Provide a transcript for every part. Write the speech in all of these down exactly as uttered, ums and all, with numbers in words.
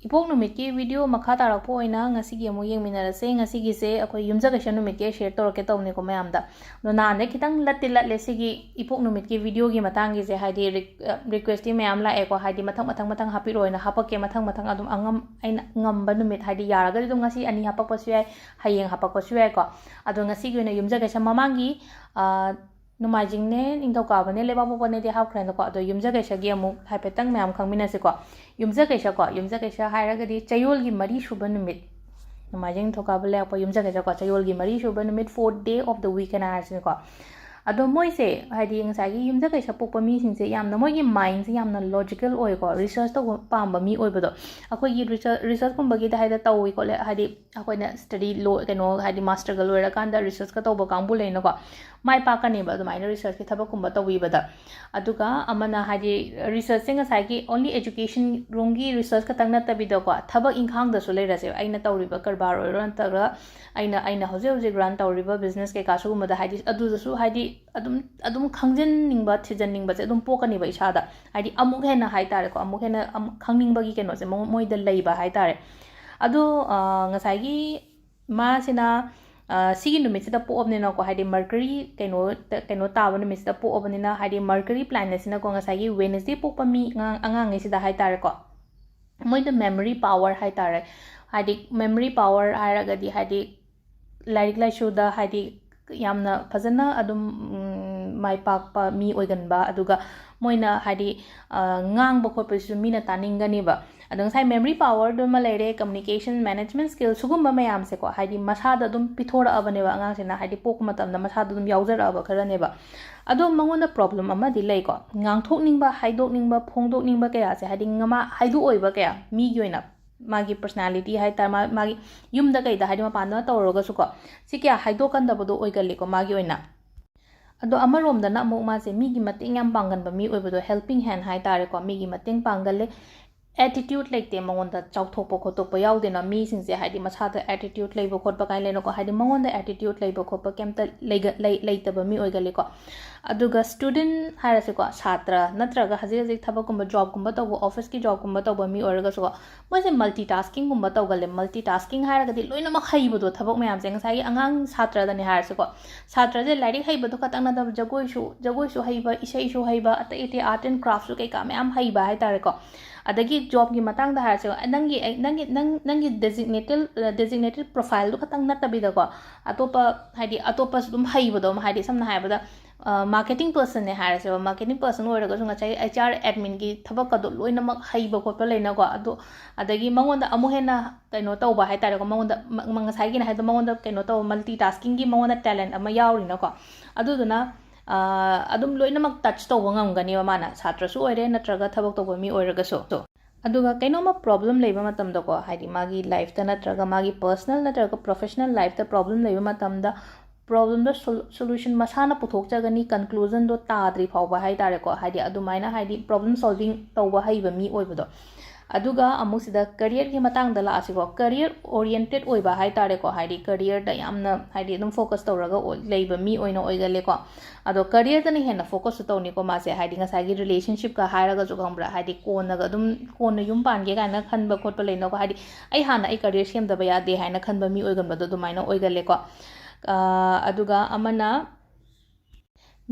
ꯏꯄꯣꯛ ꯅꯨꯃꯤꯠꯀꯤ video ꯃꯈꯥ ꯇꯥꯔꯛꯄ ꯑꯣꯏꯅ ꯉꯁꯤꯒꯤ ꯑꯃꯨꯛ ꯌꯦꯡꯃꯤꯟꯅꯔꯁꯦ꯫ ꯉꯁꯤꯒꯤꯁꯦ ꯑꯩꯈꯣꯏ ꯌꯨꯝꯖꯀꯩꯁ ꯅꯨꯃꯤꯠꯀꯤ share ꯇꯧꯔꯛꯀꯦ ꯇꯧꯕꯅꯤꯀꯣ ꯃꯌꯥꯝꯗ꯫ ꯑꯗꯣ ꯅꯍꯥꯟꯗꯩ ꯈꯤꯇꯪ ꯂꯠꯇꯤ ꯂꯠꯂꯦ ꯁꯤꯒꯤ ꯏꯄꯣꯛ ꯅꯨꯃꯤꯠꯀꯤ videoꯒꯤ ꯃꯇꯥꯡꯒꯤꯁꯦ, ꯍꯥꯏꯗꯤ ꯔꯤ-, ꯑ, requestꯇꯤ ꯃꯌꯥꯝ ꯂꯥꯛꯑꯦꯀꯣ, ꯍꯥꯏꯗꯤ ꯃꯊꯪ ꯃꯊꯪ ꯃꯊꯪ ꯍꯥꯞꯄꯤꯔꯛꯑꯣꯅ꯫ ꯍꯥꯄꯛꯀꯦ ꯃꯊꯪ ꯃꯊꯪ ꯑꯗꯨꯝ ꯑꯉꯝ-, ꯑꯩꯅ ꯉꯝꯕ ꯅꯨꯃꯤꯠ, ꯍꯥꯏꯗꯤ ꯌꯥꯔꯒꯗꯤ ꯑꯗꯨꯝ ꯉꯁꯤ ꯑꯅꯤ ꯍꯥꯄꯛꯄꯁꯨ ꯌꯥꯏ, ꯍꯌꯦꯡ ꯍꯥꯄꯛꯄꯁꯨ ꯌꯥꯏꯀꯣ꯫ ꯑꯗꯣ ꯉꯁꯤꯒꯤ ꯑꯣꯏꯅ ꯌꯨꯝꯖꯀꯩꯁ ꯃꯃꯥꯡꯒꯤ, ꯑ, ꯅꯣꯡꯃꯥꯏꯖꯤꯡꯅꯦ, ꯅꯤꯡꯊꯧꯀꯥꯕꯅꯦ, ꯂꯩꯕꯥꯛꯄꯣꯛꯄꯅꯦꯗꯤ ꯍꯥꯞꯈ꯭ꯔꯦꯅꯀꯣ꯫ ꯑꯗꯣ ꯌꯨꯝꯖꯀꯩꯁꯒꯤ ꯑꯃꯨꯛ ꯍꯥꯏꯐꯦꯠꯇꯪ ꯃꯌꯥꯝ ꯈꯪꯃꯤꯟꯅꯁꯤꯀꯣ꯫ ꯌꯨꯝꯖꯀꯩꯁꯀꯣ, ꯌꯨꯝꯖꯀꯩꯁ ꯍꯥꯏꯔꯒꯗꯤ ꯆꯌꯣꯜꯒꯤ ꯃꯔꯤ ꯁꯨꯕ ꯅꯨꯃꯤꯠ, ꯅꯣꯡꯃꯥꯏꯖꯤꯡ, ꯅꯤꯡꯊꯧꯀꯥꯕ, ꯂꯩꯕꯥꯛꯄꯣꯛꯄ, ꯌꯨꯝꯖꯀꯩꯁꯀꯣ, ꯆꯌꯣꯜꯒꯤ ꯃꯔꯤ ꯁꯨꯕ ꯅꯨꯃꯤꯠ, fourth day of the week ꯍꯥꯏꯅ ꯍꯥꯏꯔꯁꯤꯅꯦꯀꯣ꯫ ꯑꯗꯣ ꯃꯣꯏꯁꯦ ꯍꯥꯏꯗꯤ ꯉꯁꯥꯏꯒꯤ ꯌꯨꯝꯖꯀꯩꯁ ꯄꯣꯛꯄ ꯃꯤꯁꯤꯡꯁꯦ ꯌꯥꯝꯅ, ꯃꯣꯏꯒꯤ mindꯁꯦ ꯌꯥꯝꯅ logical ꯑꯣꯏꯀꯣ, research ꯇꯧꯕ ꯄꯥꯝꯕ ꯃꯤ ꯑꯣꯏꯕꯗꯣ꯫ ꯑꯩꯈꯣꯏꯒꯤ research, researchꯀꯨꯝꯕꯒꯤꯗ ꯍꯥꯏꯗ ꯇꯧꯏ ꯈꯣꯠꯂꯦ, ꯍꯥꯏꯗꯤ ꯑꯩꯈꯣꯏꯅ study ꯂꯣ-, ꯀꯩꯅꯣ, ꯍꯥꯏꯗꯤ masterꯒ ꯂꯣꯏꯔꯀꯥꯟꯗ researchꯀ ꯇꯧꯕ ꯀꯥꯡꯕꯨ ꯂꯩꯅꯀꯣ, ꯃꯥꯏ ꯄꯥꯛꯀꯅꯦꯕ ꯑꯗꯨꯃꯥꯏꯅ researchꯀꯤ ꯊꯕꯛꯀꯨꯝꯕ ꯇꯧꯕꯤꯕꯗ꯫ ꯑꯗꯨꯒ ꯑꯃꯅ ꯍꯥꯏꯗꯤ researchꯁꯦ ꯉꯁꯥꯏꯒꯤ only education ꯔꯣꯝꯒꯤ research ꯈꯛꯇꯪ ꯅꯠꯇꯕꯤꯗꯀꯣ, ꯊꯕꯛ ꯏꯪꯈꯥꯡꯗꯁꯨ ꯂꯩꯔꯁꯦꯕ, ꯑꯩꯅ ꯇꯧꯔꯤꯕ ꯀꯔꯕꯥꯔ ꯑꯣꯏꯔꯣ, ꯅꯠꯇ꯭ꯔꯒ ꯑꯩꯅ, ꯑꯩꯅ ꯍꯧꯖꯤꯛ ꯍꯧꯖꯤꯛ run ꯇꯧꯔꯤꯕ business ꯀꯩꯀꯥ ꯁꯤꯒꯨꯝꯕꯗ ꯍꯥꯏꯗꯤ ꯑꯗꯨꯗꯁꯨ ꯍꯥꯏꯗꯤ ꯑꯗꯨꯝ, ꯑꯗꯨꯝ ꯈꯪꯖꯤꯟꯅꯤꯡꯕ, ꯊꯤꯖꯤꯟꯅꯤꯡꯕꯁꯦ ꯑꯗꯨꯝ ꯄꯣꯛꯀꯅꯦꯕ ꯏꯁꯥꯗ꯫ ꯍꯥꯏꯗꯤ ꯑꯃꯨꯛ ꯍꯦꯟꯅ ꯍꯥꯏꯇꯥꯔꯦꯀꯣ, ꯑꯃꯨꯛ ꯍꯦꯟꯅ ꯑꯃꯨꯛ ꯈꯪꯅꯤꯡꯕꯒꯤ ꯀꯩꯅꯣꯁꯦ ꯃꯉꯣ-, ꯃꯣꯏꯗ ꯂꯩꯕ ꯍꯥꯏꯇꯥꯔꯦ꯫ ꯑꯗꯣ, ꯑ, ꯉꯁꯥꯏꯒꯤ ꯃꯥꯁꯤꯅ, ꯑ, ꯁꯤꯒꯤ ꯅꯨꯃꯤꯠꯁꯤꯗ ꯄꯣꯛꯑꯕꯅꯤꯅꯀꯣ, ꯍꯥꯏꯗꯤ Mercury ꯀꯩꯅꯣ, ꯀꯩꯅꯣ ꯇꯥꯕ ꯅꯨꯃꯤꯠꯁꯤꯗ ꯄꯣꯛꯑꯕꯅꯤꯅ, ꯍꯥꯏꯗꯤ Mercury planetꯁꯤꯅꯀꯣ, ꯉꯁꯥꯏꯒꯤ Wednesday ꯄꯣꯛꯄ ꯃꯤ ꯑꯉꯥꯡ, ꯑꯉꯥꯡꯉꯩꯁꯤꯗ ꯍꯥꯏꯇꯥꯔꯦꯀꯣ, ꯃꯣꯏꯗ memory power ꯍꯥꯏꯇꯥꯔꯦ, ꯍꯥꯏꯗꯤ memory power ꯍꯥꯏꯔꯒꯗꯤ, ꯍꯥꯏꯗꯤ ꯂꯥꯏꯔꯤꯛ ꯂꯥꯏꯁꯨꯗ, ꯍꯥꯏꯗꯤ ꯌꯥꯝꯅ ꯐꯖꯅ ꯑꯗꯨꯝ, ꯎꯝ, ꯃꯥꯏ ꯄꯥꯛꯄ ꯃꯤ ꯑꯣꯏꯒꯟꯕ, ꯑꯗꯨꯒ ꯃꯣꯏꯅ ꯍꯥꯏꯗꯤ, ꯑ, ꯉꯥꯡꯕ ꯈꯣꯠꯄꯁꯤꯁꯨ ꯃꯤꯅ ꯇꯥꯅꯤꯡꯒꯅꯦꯕ꯫ ꯑꯗꯣ ꯉꯁꯥꯏ memory powerꯗꯨꯃ ꯂꯩꯔꯦ, communication, management skill, ꯁꯤꯒꯨꯝꯕ ꯃꯌꯥꯝꯁꯦꯀꯣ, ꯍꯥꯏꯗꯤ ꯃꯁꯥꯗ ꯑꯗꯨꯝ ꯄꯤꯊꯣꯔꯛꯑꯕꯅꯦꯕ ꯑꯉꯥꯡꯁꯤꯅ, ꯍꯥꯏꯗꯤ ꯄꯣꯛꯄ ꯃꯇꯝꯗ ꯃꯁꯥꯗ ꯑꯗꯨꯝ ꯌꯥꯎꯖꯔꯛꯑꯕ ꯈꯔꯅꯦꯕ꯫ ꯑꯗꯣ ꯃꯉꯣꯟꯗ problem ꯑꯃꯗꯤ ꯂꯩꯀꯣ, ꯉꯥꯡꯊꯣꯛꯅꯤꯡꯕ, ꯍꯥꯏꯗꯣꯛꯅꯤꯡꯕ, ꯐꯣꯡꯗꯣꯛꯅꯤꯡꯕ ꯀꯌꯥꯁꯦ, ꯍꯥꯏꯗꯤ ꯉꯃꯥ-, ꯍꯥꯏꯗꯣꯛꯑꯣꯏꯕ ꯀꯌꯥ ꯃꯤꯒꯤ ꯑꯣꯏꯅ꯫ ꯃꯥꯒꯤ personality ꯍꯥꯏꯇꯥꯔꯦ, ꯃꯥ-, ꯃꯥꯒꯤ ꯌꯨꯝꯗ ꯀꯩꯗ ꯍꯥꯏꯗꯤ ꯃꯄꯥꯟꯗ ꯇꯧꯔꯒꯁꯨꯀꯣ, ꯁꯤ ꯀꯌꯥ ꯍꯥꯏꯗꯣꯛꯀꯟꯗꯕꯗꯣ ꯑꯣꯏꯒꯜꯂꯤꯀꯣ ꯃꯥꯒꯤ ꯑꯣꯏꯅ꯫ ꯑꯗꯣ ꯑꯃꯔꯣꯝꯗꯅ ꯑꯃꯨꯛ ꯃꯥꯁꯦ ꯃꯤꯒꯤ ꯃꯇꯦꯡ ꯌꯥꯝ ꯄꯥꯡꯒꯟꯕ ꯃꯤ ꯑꯣꯏꯕꯗꯣ, helping hand ꯍꯥꯏꯇꯥꯔꯦꯀꯣ, ꯃꯤꯒꯤ ꯃꯇꯦꯡ ꯄꯥꯡꯒꯜꯂꯦ꯫ ꯑꯦꯇꯤꯇ꯭ꯌꯨꯠ ꯂꯩꯇꯦ ꯃꯉꯣꯟꯗ, ꯆꯥꯎꯊꯣꯛꯄ ꯈꯣꯠꯇꯣꯛꯄ ꯌꯥꯎꯗꯦꯅ꯫ ꯃꯤꯁꯤꯡꯁꯦ ꯍꯥꯏꯗꯤ ꯃꯁꯥꯗ ꯑꯦꯇꯤꯇ꯭ꯌꯨꯠ ꯂꯩꯕ ꯈꯣꯠꯄ ꯀꯥꯏꯅ ꯂꯩꯅꯀꯣ, ꯍꯥꯏꯗꯤ ꯃꯉꯣꯟꯗ ꯑꯦꯇꯤꯇ꯭ꯌꯨꯠ ꯂꯩꯕ ꯈꯣꯠꯄ ꯀꯩꯝꯇ ꯂꯩꯒ- ꯂꯩ- ꯂꯩꯇꯕ ꯃꯤ ꯑꯣꯏꯒꯜꯂꯤꯀꯣ꯫ ꯑꯗꯨꯒ ꯁ꯭ꯇꯨꯗꯦꯟ ꯍꯥꯏꯔꯁꯤꯀꯣ, ꯁꯥꯇ꯭ꯔ ꯅꯠꯇ꯭ꯔꯒ ꯍꯧꯖꯤꯛ ꯍꯧꯖꯤꯛ ꯊꯕꯛꯀꯨꯝꯕ, ꯖꯣꯕꯀꯨꯝꯕ ꯇꯧꯕ, ꯑꯣꯐꯤꯁꯀꯤ ꯖꯣꯕꯀꯨꯝꯕ ꯇꯧꯕ ꯃꯤ ꯑꯣꯏꯔꯒꯁꯨꯀꯣ, ꯃꯣꯏꯁꯦ ꯃꯜꯇꯤ ꯇꯥꯁꯀꯤꯡꯒꯨꯝꯕ ꯇꯧꯒꯜꯂꯦ꯫ ꯃꯜꯇꯤ ꯇꯥꯁꯀꯤꯡ ꯍꯥꯏꯔꯒꯗꯤ ꯂꯣꯏꯅꯃꯛ ꯍꯩꯕꯗꯣ, ꯊꯕꯛ ꯃꯌꯥꯝꯁꯦ꯫ ꯉꯁꯥꯏꯒꯤ ꯑꯉꯥꯡ ꯁꯥꯇ꯭ꯔꯗꯅꯦ ꯍꯥꯏꯔꯁꯤꯀꯣ, ꯁꯥꯇ꯭ꯔꯁꯦ ꯂꯥꯏꯔꯤꯛ ꯍꯩꯕꯗꯣ ꯈꯛꯇꯪ ꯅꯠꯇꯕ, ꯖꯒꯣꯏꯁꯨ ꯖꯒꯣꯏꯁꯨ ꯍꯩꯕ, ꯏꯁꯩꯁꯨ ꯍꯩꯕ, ꯑꯇꯩ ꯑꯇꯩ ꯑꯥꯔꯠ ꯑꯦꯟ ꯀ꯭ꯔꯥꯐꯁꯨ ꯀꯩꯀꯥ ꯃꯌꯥꯝ ꯍꯩꯕ ꯍꯥꯏꯇꯥꯔꯦꯀꯣ꯫ ꯑꯗꯒꯤ ꯖꯣꯕꯀꯤ ꯃꯇꯥꯡꯗ ꯍꯥꯏꯔꯁꯦ, ꯅꯪꯒꯤ ꯅꯪꯒꯤ ꯅꯪ ꯅꯪꯒꯤ ꯗꯦꯖꯤꯛꯅꯦꯇꯦꯠ ꯗꯦꯖꯤꯛꯅꯦꯇꯦꯠ ꯄ꯭ꯔꯣꯐꯥꯏꯜꯗꯨ ꯈꯛꯇꯪ ꯅꯠꯇꯕꯤꯗꯀꯣ, ꯑꯇꯣꯞꯄ, ꯍꯥꯏꯗꯤ ꯑꯇꯣꯞꯄꯁꯨ ꯑꯗꯨꯝ ꯍꯩꯕꯗꯣ, ꯍꯥꯏꯗꯤ ꯁꯝꯅ ꯍꯥꯏꯔꯕꯗ ꯃꯥꯔꯀꯦꯇꯤꯡ ꯄꯔꯁꯟꯅꯦ ꯍꯥꯏꯔꯁꯦꯕ꯫ ꯃꯥꯔꯀꯦꯇꯤꯡ ꯄꯔꯁꯟ ꯑꯣꯏꯔꯒꯁꯨ ꯉꯁꯥꯏ ꯑꯩꯆ ꯑꯥꯔ ꯑꯦꯗꯃꯤꯟꯒꯤ ꯊꯕꯛꯀꯗꯣ ꯂꯣꯏꯅꯃꯛ ꯍꯩꯕ ꯈꯣꯠꯄ ꯂꯩꯅꯀꯣ꯫ ꯑꯗꯣ ꯑꯗꯒꯤ ꯃꯉꯣꯟꯗ ꯑꯃꯨꯛ ꯍꯦꯟꯅ ꯀꯩꯅꯣ ꯇꯧꯕ ꯍꯥꯏꯇꯥꯔꯦꯀꯣ, ꯃꯉꯣꯟꯗ ꯃ- ꯃ- ꯉꯁꯥꯏꯒꯤꯅꯦ ꯍꯥꯏꯗꯣ, ꯃꯉꯣꯟꯗ ꯀꯩꯅꯣ ꯇꯧꯕ, ꯃꯜꯇꯤ ꯇꯥꯁꯀꯤꯡꯒꯤ ꯃꯉꯣꯟꯗ ꯇꯦꯂꯦꯟ ꯑꯃ ꯌꯥꯎꯔꯤꯅꯀꯣ꯫ ꯑꯗꯨꯗꯨꯅ ꯑꯗꯨꯝ ꯂꯣꯏꯅꯃꯛ ꯇꯆ ꯇꯧꯕ ꯉꯝꯒꯅꯦꯕ, ꯃꯥꯅ ꯁꯥꯇ꯭ꯔꯁꯨ ꯑꯣꯏꯔꯦ ꯅꯠꯇ꯭ꯔꯒ ꯊꯕꯛ ꯇꯧꯕ ꯃꯤ ꯑꯣꯏꯔꯒꯁꯨ꯫ ꯑꯗꯨꯒ ꯀꯩꯅꯣꯝꯃ ꯄ꯭ꯔꯣꯕ꯭ꯂꯦꯝ ꯂꯩꯕ ꯃꯇꯝꯗꯀꯣ, ꯍꯥꯏꯗꯤ ꯃꯥꯒꯤ ꯂꯥꯏꯐꯇ ꯅꯠꯇ꯭ꯔꯒ ꯃꯥꯒꯤ ꯄꯔꯁꯅꯦꯜ ꯅꯠꯇ꯭ꯔꯒ ꯄ꯭ꯔꯣꯐꯦꯁꯅꯦꯜ ꯂꯥꯏꯐꯇ ꯄ꯭ꯔꯣꯕ꯭ꯂꯦꯝ ꯂꯩꯕ ꯃꯇꯝꯗ, ꯄ꯭ꯔꯣꯕ꯭ꯂꯦꯝꯗꯣ ꯁꯣꯂꯨꯁꯟ ꯃꯁꯥꯅ ꯄꯨꯊꯣꯛꯆꯒꯅꯤ, ꯀꯟꯀ꯭ꯂꯨꯖꯟꯗꯣ ꯇꯥꯗ꯭ꯔꯤ ꯐꯥꯎꯕ ꯍꯥꯏꯇꯥꯔꯦꯀꯣ꯫ ꯍꯥꯏꯗꯤ ꯑꯗꯨꯃꯥꯏꯅ, ꯍꯥꯏꯗꯤ ꯄ꯭ꯔꯣꯕ꯭ꯂꯦꯝ ꯁꯣꯜꯚꯤꯡ ꯇꯧꯕ ꯍꯩꯕ ꯃꯤ ꯑꯣꯏꯕꯗꯣ꯫ ꯑꯗꯨꯒ ꯑꯃꯨꯛ ꯁꯤꯗ ꯀꯦꯔꯤꯌꯔꯒꯤ ꯃꯇꯥꯡꯗ ꯂꯥꯛꯑꯁꯤꯀꯣ꯫ ꯀꯦꯔꯤꯌꯔ ꯑꯣꯔꯤꯌꯦꯟꯇꯦꯠ ꯑꯣꯏꯕ ꯍꯥꯏꯇꯥꯔꯦꯀꯣ, ꯍꯥꯏꯗꯤ ꯀꯦꯔꯤꯌꯔꯗ ꯌꯥꯝꯅ, ꯍꯥꯏꯗꯤ ꯑꯗꯨꯝ ꯐꯣꯀꯁ ꯇꯧꯔꯒ ꯑꯣꯏ- ꯂꯩꯕ ꯃꯤ ꯑꯣꯏꯅ ꯑꯣꯏꯒꯜꯂꯦꯀꯣ꯫ ꯑꯗꯣ ꯀꯦꯔꯤꯌꯔꯗꯅ ꯍꯦꯟꯅ ꯐꯣꯀꯁꯁꯨ ꯇꯧꯅꯤꯀꯣ ꯃꯥꯁꯦ, ꯍꯥꯏꯗꯤ ꯉꯁꯥꯏꯒꯤ ꯔꯤꯂꯦꯁꯟꯁꯤꯞꯀ ꯍꯥꯏꯔꯒꯁꯨ, ꯈꯪꯕ꯭ꯔꯥ, ꯍꯥꯏꯗꯤ ꯀꯣꯟꯅꯒ ꯑꯗꯨꯝ, ꯀꯣꯟꯅ ꯌꯨꯝ ꯄꯥꯟꯒꯦ ꯀꯥꯏꯅ ꯈꯟꯕ ꯈꯣꯠꯄ ꯂꯩꯅꯀꯣ, ꯍꯥꯏꯗꯤ ꯑꯩ ꯍꯥꯟꯅ ꯑꯩ ꯀꯦꯔꯤꯌꯔ ꯁꯦꯝꯗꯕ ꯌꯥꯗꯦ ꯍꯥꯏꯅ ꯈꯟꯕ ꯃꯤ ꯑꯣꯏꯒꯟꯕꯗꯣ ꯑꯗꯨꯃꯥꯏꯅ ꯑꯣꯏꯒꯜꯂꯦꯀꯣ꯫ ꯑꯥ, ꯑꯗꯨꯒ ꯑꯃꯅ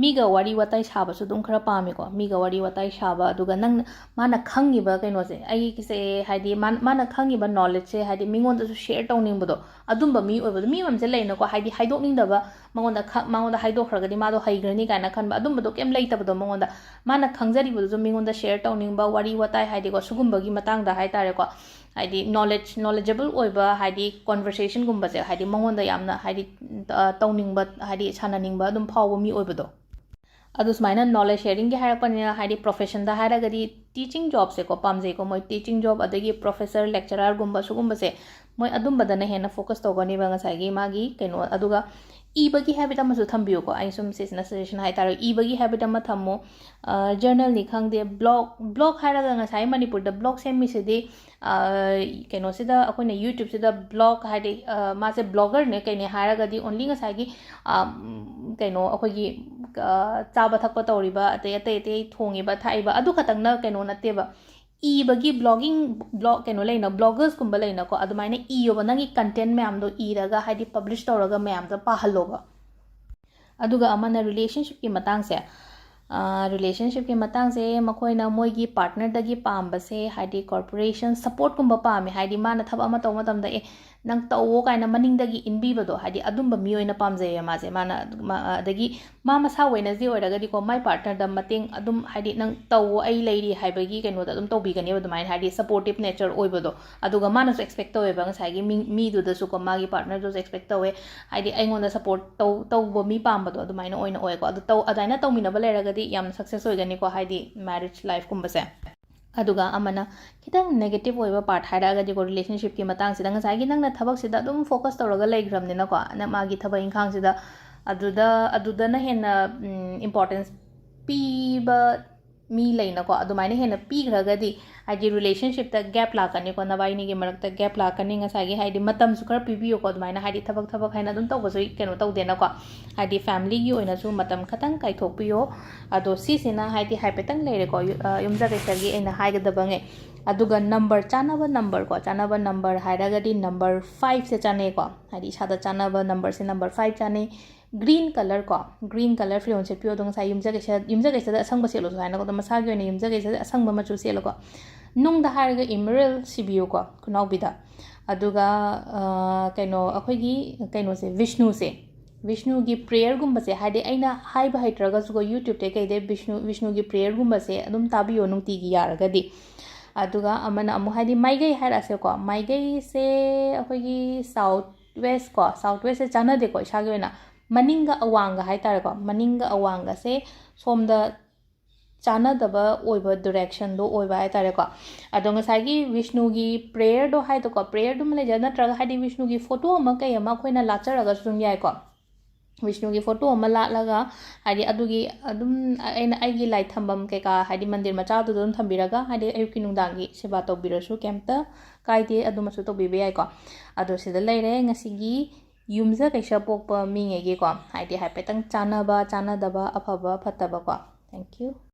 ꯃꯤꯒ ꯋꯥꯔꯤ ꯋꯥꯇꯥꯏ ꯁꯥꯕꯁꯨ ꯑꯗꯨꯝ ꯈꯔ ꯄꯥꯝꯃꯤꯀꯣ꯫ ꯃꯤꯒ ꯋꯥꯔꯤ ꯋꯥꯇꯥꯏ ꯁꯥꯕ, ꯑꯗꯨꯒ ꯅꯪ, ꯃꯥꯅ ꯈꯪꯉꯤꯕ ꯀꯩꯅꯣꯁꯦ, ꯑꯩꯒꯤꯁꯦ, ꯍꯥꯏꯗꯤ ꯃꯥ- ꯃꯥꯅ ꯈꯪꯉꯤꯕ ꯅꯣꯂꯦꯖꯁꯦ, ꯍꯥꯏꯗꯤ ꯃꯤꯉꯣꯟꯗꯁꯨ ꯁꯦꯌꯔ ꯇꯧꯅꯤꯡꯕꯗꯣ, ꯑꯗꯨꯝꯕ ꯃꯤ ꯑꯣꯏꯕꯗꯣ꯫ ꯃꯤ ꯑꯃꯁꯦ ꯂꯩꯅꯀꯣ, ꯍꯥꯏꯗꯤ ꯍꯥꯏꯗꯣꯛꯅꯤꯡꯗꯕ, ꯃꯉꯣꯟꯗ ꯈ- ꯃꯉꯣꯟꯗ ꯍꯥꯏꯗꯣꯛꯈ꯭ꯔꯒꯗꯤ ꯃꯥꯗꯣ ꯍꯩꯈ꯭ꯔꯅꯤ ꯀꯥꯏꯅ ꯈꯟꯕ, ꯑꯗꯨꯝꯕꯗꯣ ꯀꯩꯝ ꯂꯩꯇꯕꯗꯣ ꯃꯉꯣꯟꯗ꯫ ꯃꯥꯅ ꯈꯪꯖꯔꯤꯕꯗꯨꯁꯨ ꯃꯤꯉꯣꯟꯗ ꯁꯦꯌꯔ ꯇꯧꯅꯤꯡꯕ, ꯋꯥꯔꯤ ꯋꯥꯇꯥꯏ, ꯍꯥꯏꯗꯤꯀꯣ, ꯁꯤꯒꯨꯝꯕꯒꯤ ꯃꯇꯥꯡꯗ ꯍꯥꯏꯇꯥꯔꯦꯀꯣ, ꯍꯥꯏꯗꯤ ꯅꯣꯂꯦꯖ ꯅꯣꯂꯦꯖꯦꯕꯜ ꯑꯣꯏꯕ, ꯍꯥꯏꯗꯤ ꯀꯣꯟꯚꯔꯁꯦꯁꯟꯒꯨꯝꯕꯁꯦ, ꯍꯥꯏꯗꯤ ꯃꯉꯣꯟꯗ ꯌꯥꯝꯅ, ꯍꯥꯏꯗꯤ ꯑ, ꯇꯧꯅꯤꯡꯕ, ꯍꯥꯏꯗꯤ ꯁꯥꯟꯅꯅꯤꯡꯕ ꯑꯗꯨꯝ ꯐꯥꯎꯕ ꯃꯤ ꯑꯣꯏꯕꯗꯣ꯫ ꯑꯗꯨ ꯁꯨꯃꯥꯏꯅ ꯅꯣꯂꯦꯖ ꯁꯦꯌꯔꯤꯡꯒꯤ ꯍꯥꯏꯔꯛꯄꯅꯤꯅ, ꯍꯥꯏꯗꯤ ꯄ꯭ꯔꯣꯐꯦꯁꯟꯗ ꯍꯥꯏꯔꯒꯗꯤ ꯇꯤꯆꯤꯡ ꯖꯣꯕꯁꯦꯀꯣ ꯄꯥꯝꯖꯩꯀꯣ꯫ ꯃꯣꯏ ꯇꯤꯆꯤꯡ ꯖꯣꯕ, ꯑꯗꯒꯤ ꯄ꯭ꯔꯣꯐꯦꯁꯔ, ꯂꯦꯛꯆꯔꯔꯒꯨꯝꯕ ꯁꯤꯒꯨꯝꯕꯁꯦ, ꯃꯣꯏ ꯑꯗꯨꯝꯕꯗꯅ ꯍꯦꯟꯅ ꯐꯣꯀꯁ ꯇꯧꯒꯅꯦꯕ ꯉꯁꯥꯏꯒꯤ ꯃꯥꯒꯤ ꯀꯩꯅꯣ꯫ ꯑꯗꯨꯒ ꯏꯕꯒꯤ ꯍꯦꯕꯤꯠ ꯑꯃꯁꯨ ꯊꯝꯕꯤꯌꯨꯀꯣ꯫ ꯑꯩ ꯁꯨꯝ ꯁꯤꯁꯤꯅ ꯁꯖꯦꯁꯟ ꯍꯥꯏꯇꯥꯔꯦ, ꯏꯕꯒꯤ ꯍꯦꯕꯤꯠ ꯑꯃ ꯊꯝꯃꯨ꯫ ꯖꯔꯅꯦꯜꯅꯤ ꯈꯪꯗꯦ, ꯕ꯭ꯂꯣꯛ ꯕ꯭ꯂꯣꯛ ꯍꯥꯏꯔꯒ ꯉꯁꯥꯏ ꯃꯅꯤꯄꯨꯔꯗ ꯕ꯭ꯂꯣꯛ ꯁꯦꯝꯃꯤꯁꯤꯗꯤ ꯀꯩꯅꯣꯁꯤꯗ, ꯑꯩꯈꯣꯏꯅ ꯌꯨꯇ꯭ꯌꯨꯕꯁꯤꯗ ꯕ꯭ꯂꯣꯛ ꯍꯥꯏꯗꯤ ꯃꯥꯁꯦ ꯕ꯭ꯂꯣꯒꯔꯅꯦ ꯀꯩꯅꯦ ꯍꯥꯏꯔꯒꯗꯤ ꯑꯣꯟꯂꯤ ꯉꯁꯥꯏꯒꯤ ꯀꯩꯅꯣ ꯑꯩꯈꯣꯏꯒꯤ ꯆꯥꯕ ꯊꯛꯄ ꯇꯧꯔꯤꯕ, ꯑꯇꯩ ꯑꯇꯩ ꯑꯇꯩ ꯊꯣꯡꯉꯤꯕ ꯊꯥꯛꯏꯕ ꯑꯗꯨ ꯈꯛꯇꯪꯅ ꯀꯩꯅꯣ ꯅꯠꯇꯦꯕ꯫ ꯏꯕꯒꯤ ꯕ꯭ꯂꯣꯒꯤꯡ ꯕ꯭ꯂꯣꯛ ꯀꯩꯅꯣ ꯂꯩꯅ, ꯕ꯭ꯂꯣꯒꯔꯁꯀꯨꯝꯕ ꯂꯩꯅꯀꯣ, ꯑꯗꯨꯃꯥꯏꯅ ꯏꯌꯣꯕ꯫ ꯅꯪꯒꯤ ꯀꯟꯇꯦꯟ ꯃꯌꯥꯝꯗꯣ ꯏꯔꯒ ꯍꯥꯏꯗꯤ ꯄꯕ꯭ꯂꯤꯁ ꯇꯧꯔꯒ ꯃꯌꯥꯝꯗ ꯄꯥꯍꯜꯂꯣꯕ꯫ ꯑꯗꯨꯒ ꯑꯃꯅ ꯔꯤꯂꯦꯁꯟꯁꯤꯞꯀꯤ ꯃꯇꯥꯡꯁꯦ꯫ ꯔꯤꯂꯦꯁꯟꯁꯤꯞꯀꯤ ꯃꯇꯥꯡꯁꯦ ꯃꯈꯣꯏꯅ ꯃꯣꯏꯒꯤ ꯄꯥꯔꯠꯅꯔꯗꯒꯤ ꯄꯥꯝꯕꯁꯦ ꯍꯥꯏꯗꯤ ꯀꯣꯔꯄꯣꯔꯦꯁꯟ ꯁꯞꯄꯣꯔꯠꯀꯨꯝꯕ ꯄꯥꯝꯃꯦ꯫ ꯍꯥꯏꯗꯤ ꯃꯥꯅ ꯊꯕꯛ ꯑꯃ ꯇꯧꯕ ꯃꯇꯝꯗ, "ꯑꯦ, ꯅꯪ ꯇꯧꯋꯣ" ꯀꯥꯏꯅ ꯃꯅꯤꯡꯗꯒꯤ ꯏꯟꯕꯤꯕꯗꯣ, ꯍꯥꯏꯗꯤ ꯑꯗꯨꯝꯕ ꯃꯤ ꯑꯣꯏꯅ ꯄꯥꯝꯖꯩꯌꯦ ꯃꯥꯁꯦ꯫ ꯃꯥꯅ ꯑꯗꯨ- ꯃꯥ- ꯑꯗꯒꯤ ꯃꯥ ꯃꯁꯥ ꯋꯦꯅꯁꯗꯦ ꯑꯣꯏꯔꯒꯗꯤꯀꯣ, ꯃꯥꯏ ꯄꯥꯔꯠꯅꯔꯗ ꯃꯇꯦꯡ ꯑꯗꯨꯝ, ꯍꯥꯏꯗꯤ "ꯅꯪ ꯇꯧꯋꯣ, ꯑꯩ ꯂꯩꯔꯤ" ꯍꯥꯏꯕꯒꯤ ꯀꯩꯅꯣꯗ ꯑꯗꯨꯝ ꯇꯧꯕꯤꯒꯅꯦꯕ, ꯑꯗꯨꯃꯥꯏꯅ ꯍꯥꯏꯗꯤ ꯁꯞꯄꯣꯔꯇꯤꯞ ꯅꯦꯆꯔ ꯑꯣꯏꯕꯗꯣ꯫ ꯑꯗꯨꯒ ꯃꯥꯅꯁꯨ ꯑꯦꯛꯁꯄꯦꯛ ꯇꯧꯋꯦꯕ, ꯉꯁꯥꯏꯒꯤ ꯃꯤ ꯃꯤꯗꯨꯗꯁꯨꯀꯣ, ꯃꯥꯒꯤ ꯄꯥꯔꯠꯅꯔꯗꯨꯁꯨ ꯑꯦꯛꯁꯄꯦꯛ ꯇꯧꯋꯦ, ꯍꯥꯏꯗꯤ ꯑꯩꯉꯣꯟꯗ ꯁꯞꯄꯣꯔꯠ ꯇꯧ ꯇꯧꯕ ꯃꯤ ꯄꯥꯝꯕꯗꯣ ꯑꯗꯨꯃꯥꯏꯅ ꯑꯣꯏꯅ ꯑꯣꯏꯀꯣ꯫ ꯑꯗꯨ ꯇꯧ ꯑꯗꯨꯃꯥꯏꯅ ꯇꯧꯃꯤꯟꯅꯕ ꯂꯩꯔꯒꯗꯤ ꯌꯥꯝ ꯁꯛꯁꯦꯁ ꯑꯣꯏꯒꯅꯤꯀꯣ, ꯍꯥꯏꯗꯤ ꯃꯦꯔꯤꯖ ꯂꯥꯏꯐꯀꯨꯝꯕꯁꯦ꯫ ꯑꯗꯨꯒ ꯑꯃꯅ ꯈꯤꯇꯪ ꯅꯦꯒꯦꯇꯤꯞ ꯑꯣꯏꯕ ꯄꯥꯔꯠ ꯍꯥꯏꯔꯒꯗꯤꯀꯣ, ꯔꯤꯂꯦꯁꯟꯁꯤꯞꯀꯤ ꯃꯇꯥꯡꯁꯤꯗ ꯉꯁꯥꯏꯒꯤ ꯅꯪꯅ ꯊꯕꯛꯁꯤꯗ ꯑꯗꯨꯝ ꯐꯣꯀꯁ ꯇꯧꯔꯒ ꯂꯩꯈ꯭ꯔꯕꯅꯤꯅꯀꯣ, ꯅꯪ ꯃꯥꯒꯤ ꯊꯕꯛ ꯏꯪꯈꯥꯡꯁꯤꯗ, ꯑꯗꯨꯗ ꯑꯗꯨꯗꯅ ꯍꯦꯟꯅ ꯏꯝꯄꯣꯔꯇꯦꯟꯁ ꯄꯤꯕ ꯃꯤ ꯂꯩꯅꯀꯣ, ꯑꯗꯨꯃꯥꯏꯅ ꯍꯦꯟꯅ ꯄꯤꯈ꯭ꯔꯒꯗꯤ ꯍꯥꯏꯗꯤ ꯔꯤꯂꯦꯁꯟꯁꯤꯞꯇ ꯒꯦꯞ ꯂꯥꯛꯀꯅꯤꯀꯣ, ꯅꯕꯥꯏꯅꯤꯒꯤ ꯃꯔꯛꯇ ꯒꯦꯞ ꯂꯥꯛꯀꯅꯤ꯫ ꯉꯁꯥꯏꯒꯤ ꯍꯥꯏꯗꯤ ꯃꯇꯝꯁꯨ ꯈꯔ ꯄꯤꯕꯤꯌꯨꯀꯣ, ꯑꯗꯨꯃꯥꯏꯅ ꯍꯥꯏꯗꯤ ꯊꯕꯛ ꯊꯕꯛ ꯍꯥꯏꯅ ꯑꯗꯨꯝ ꯇꯧꯕꯁꯨ ꯀꯩꯅꯣ ꯇꯧꯗꯦꯅꯀꯣ, ꯍꯥꯏꯗꯤ ꯐꯦꯃꯤꯂꯤꯒꯤ ꯑꯣꯏꯅꯁꯨ ꯃꯇꯝ ꯈꯇꯪ ꯀꯥꯏꯊꯣꯛꯄꯤꯌꯣ꯫ ꯑꯗꯣ ꯁꯤꯁꯤꯅ ꯍꯥꯏꯗꯤ ꯍꯥꯏꯐꯦꯠꯇꯪ ꯂꯩꯔꯦꯀꯣ, ꯌꯨ- ꯑ, ꯌꯨꯝꯖꯀꯩꯁꯒꯤ ꯑꯩꯅ ꯍꯥꯏꯒꯗꯕꯉꯩ꯫ ꯑꯗꯨꯒ ꯅꯝꯕꯔ, ꯆꯥꯅꯕ ꯅꯝꯕꯔꯀꯣ, ꯆꯥꯅꯕ ꯅꯝꯕꯔ ꯍꯥꯏꯔꯒꯗꯤ ꯅꯝꯕꯔ ꯐꯥꯏꯚꯁꯦ ꯆꯥꯅꯩꯀꯣ, ꯍꯥꯏꯗꯤ ꯏꯁꯥꯗ ꯆꯥꯅꯕ ꯅꯝꯕꯔꯁꯦ ꯅꯝꯕꯔ ꯐꯥꯏꯚ ꯆꯥꯅꯩ꯫ ꯒ꯭ꯔꯤꯟ ꯀꯂꯔ ꯀꯣ, ꯒ꯭ꯔꯤꯟ ꯀꯂꯔ ꯐꯤꯔꯣꯜ ꯁꯦꯠꯄꯤꯌꯣ꯫ ꯑꯗꯣ ꯉꯁꯥꯏ ꯌꯨꯝꯖꯀꯩꯁ ꯌꯨꯝꯖꯀꯩꯁꯗ ꯑꯁꯪꯕ ꯁꯦꯠꯂꯣꯁꯨ ꯍꯥꯏꯅꯀꯣ, ꯑꯗꯣ ꯃꯁꯥꯒꯤ ꯑꯣꯏꯅ ꯌꯨꯝꯖꯀꯩꯁꯗ ꯑꯁꯪꯕ ꯃꯆꯨ ꯁꯦꯠꯂꯣꯀꯣ꯫ ꯅꯨꯡꯗ ꯍꯥꯏꯔꯒ ꯏꯃꯔꯜ ꯁꯤꯕꯤꯌꯨꯀꯣ, ꯈꯨꯅꯥꯎꯕꯤꯗ꯫ ꯑꯗꯨꯒ ꯑ, ꯀꯩꯅꯣ, ꯑꯩꯈꯣꯏꯒꯤ ꯀꯩꯅꯣꯁꯦ, ꯕꯤꯁꯅꯨꯁꯦ, ꯕꯤꯁꯅꯨꯒꯤ ꯄ꯭ꯔꯦꯌꯔꯒꯨꯝꯕꯁꯦ, ꯍꯥꯏꯗꯤ ꯑꯩꯅ ꯍꯥꯏꯕ ꯍꯩꯇ꯭ꯔꯒꯁꯨꯀꯣ, ꯌꯨꯇ꯭ꯌꯨꯕꯇꯩ ꯀꯩꯗꯩ ꯕꯤꯁꯅꯨ ꯕꯤꯁꯅꯨꯒꯤ ꯄ꯭ꯔꯦꯌꯔꯒꯨꯝꯕꯁꯦ ꯑꯗꯨꯝ ꯇꯥꯕꯤꯌꯣ ꯅꯨꯡꯇꯤꯒꯤ ꯌꯥꯔꯒꯗꯤ꯫ ꯑꯗꯨꯒ ꯑꯃꯅ ꯑꯃꯨꯛ ꯍꯥꯏꯗꯤ ꯃꯥꯏꯀꯩ ꯍꯥꯏꯔꯛꯑꯁꯦꯀꯣ, ꯃꯥꯏꯀꯩꯁꯦ ꯑꯩꯈꯣꯏꯒꯤ ꯁꯥꯎꯠ ꯋꯦꯁ ꯀꯣ, ꯁꯥꯎꯠ ꯋꯦꯁꯁꯦ ꯆꯥꯟꯅꯗꯦꯀꯣ ꯏꯁꯥꯒꯤ ꯑꯣꯏꯅ꯫ ꯃꯅꯤꯡꯒ ꯑꯋꯥꯡꯒ ꯍꯥꯏꯇꯥꯔꯦꯀꯣ, ꯃꯅꯤꯡꯒ ꯑꯋꯥꯡꯒꯁꯦ ꯁꯣꯝꯗ ꯆꯥꯟꯅꯗꯕ ꯑꯣꯏꯕ ꯗꯤꯔꯦꯛꯁꯟꯗꯣ ꯑꯣꯏꯕ ꯍꯥꯏꯇꯥꯔꯦꯀꯣ꯫ ꯑꯗꯣ ꯉꯁꯥꯏꯒꯤ ꯕꯤꯁꯅꯨꯒꯤ ꯄ꯭ꯔꯦꯌꯔꯗꯣ ꯍꯥꯏꯗꯣꯀꯣ, ꯄ꯭ꯔꯦꯌꯔꯗꯨꯃ ꯂꯩꯖ ꯅꯠꯇ꯭ꯔꯒ ꯍꯥꯏꯗꯤ ꯕꯤꯁꯅꯨꯒꯤ ꯐꯣꯇꯣ ꯑꯃ ꯀꯩ ꯑꯃ ꯑꯩꯈꯣꯏꯅ ꯂꯥꯠꯆꯔꯒꯁꯨ ꯑꯗꯨꯝ ꯌꯥꯏꯀꯣ꯫ ꯕꯤꯁꯅꯨꯒꯤ ꯐꯣꯇꯣ ꯑꯃ ꯂꯥꯠꯂꯒ, ꯍꯥꯏꯗꯤ ꯑꯗꯨꯒꯤ ꯑꯗꯨꯝ ꯑꯩꯅ ꯑꯩꯒꯤ ꯂꯥꯏ ꯊꯝꯐꯝ ꯀꯩꯀꯥ, ꯍꯥꯏꯗꯤ ꯃꯟꯗꯤꯔ ꯃꯆꯥꯗꯨꯗ ꯑꯗꯨꯝ ꯊꯝꯕꯤꯔꯒ, ꯍꯥꯏꯗꯤ ꯑꯌꯨꯛꯀꯤ ꯅꯨꯡꯗꯥꯡꯒꯤ ꯁꯦꯕꯥ ꯇꯧꯕꯤꯔꯁꯨ ꯀꯩꯝꯇ ꯀꯥꯏꯗꯦ, ꯑꯗꯨꯃꯁꯨ ꯇꯧꯕꯤꯕ ꯌꯥꯏꯀꯣ꯫ ꯑꯗꯣ ꯁꯤꯗ ꯂꯩꯔꯦ ꯉꯁꯤꯒꯤ ꯌꯨꯝꯖ ꯀꯩꯁ ꯄꯣꯛꯄ ꯃꯤꯉꯩꯒꯤꯀꯣ, ꯍꯥꯏꯗꯤ ꯍꯥꯏꯐꯦꯠꯇꯪ ꯆꯥꯟꯅꯕ ꯆꯥꯟꯅꯗꯕ, ꯑꯐꯕ ꯐꯠꯇꯕꯀꯣ꯫ Thank you꯫